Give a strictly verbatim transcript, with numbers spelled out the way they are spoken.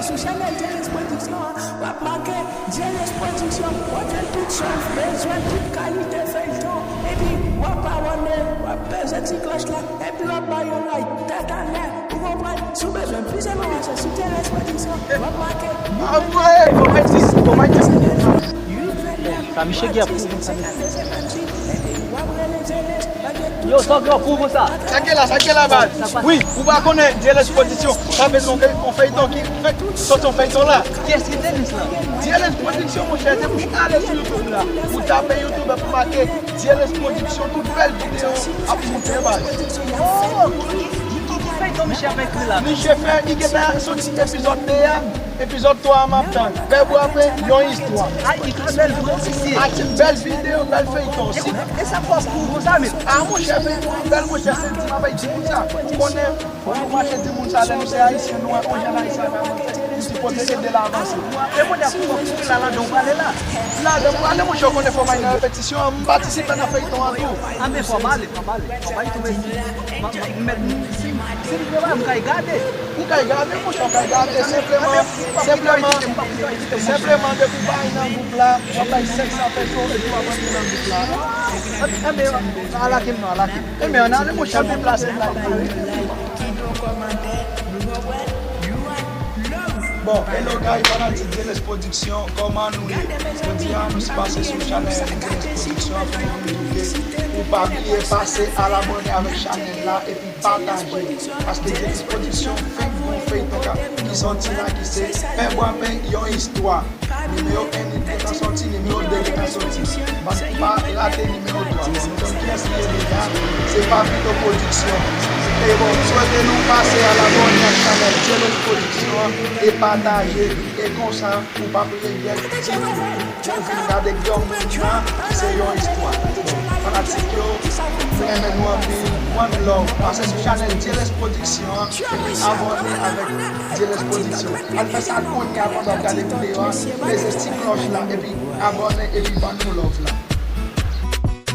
Sou chanèl Dieuless Production an, w ap make Dieuless Production, w ap jwenn tout sa w bezwen, tout kalite feyton, epi w ap abòne, w ap peze ti klòch la, epi w ap ba yon like. Tatalè, ou konprann? Si w bezwen plis enfòmasyon sou Dieuless Production, w ap make. Sa misye gen pou konn sa mesye. Yo, sa gen pou konn sa. Sa gen la, sa gen la, baz. Wi, ou pa konnen Dieuless Production, sa fè yon feyton ki fèk sòti yon feyton la. Kiyès ki Dieuless la? Dieuless Production, monchè, depi w ale sou YouTube la, ou tape YouTube, pou make Dieuless Production, tout bèl videyo ap monte, baz. Oh, ki, ki, ki feyton misye ap ekri la? Misye fè, li gentan soti epizòd de a, epizòd twa a m ap tann. Pè Bwapen, yon istwa. Ay, li ka bèl vre, misye. Ak bèl videyo, bèl feyton. E, e sa fòs pou ou konsa, men? A, monchè, feyton an bèl, monchè, se di m ap bay timoun sa. Ou konnen, fò nou mache timoun sa, lè nou se ayisyen, nou wè yon jèn ayisyen ap avanse, nou sipoze ede l avanse. E mwen, dè pou mwen, pou la, ladan w prale la. Ladan m prale, monchè, ou konnen fò m al nan repetisyon an, m patisipe nan feyton an tou. A, men fò m ale, fò m ale, fò m ale tou, mèsi. M, m, m, si, si m gen bagay, m kay gade. Ou kay gade, monchè, ou kay gade, senpleman, senpleman, senpleman, depi w pa nan gwoup la, w ap bay sèks afè cho, epi w ap rantre nan gwoup la. Enben, alake m non, alake. Enben, ann ale, monchè, deplase m la. Bon, hello guys, fanatik Dieuless Production, kòman nou ye? Jodi a, nou pase sou chanèl Dieuless Production, pou nou di ke ou pa bliye pase al abòne avèk chanèl la, epi pataje. Paske Dieuless Production fenk gon feyton ka, ki sòti la, ki se Pè Bwapen, yon istwa. Nimewo en li gentan sòti, nimewo de gentan sòti. Ban pa rate nimewo twa. Bon, nou konn kiyès li ye deja, se Papito Production. E bon, m swete nou pase al abòne ak chanèl Dieuless Production an e pataje. E konsa, ou p ap regrèt ditou. Ou fin gade granmoun nan, se yon istwa. Bon, fanatik yo, m renmen nou anpil. One love. Pase sou chanèl Dieuless Production an, epi abòne avèk Dieuless Production. Al fè sa kounye a pandan w ap gade videyo a, peze ti klòch la, epi abòne, epi ban nou love la.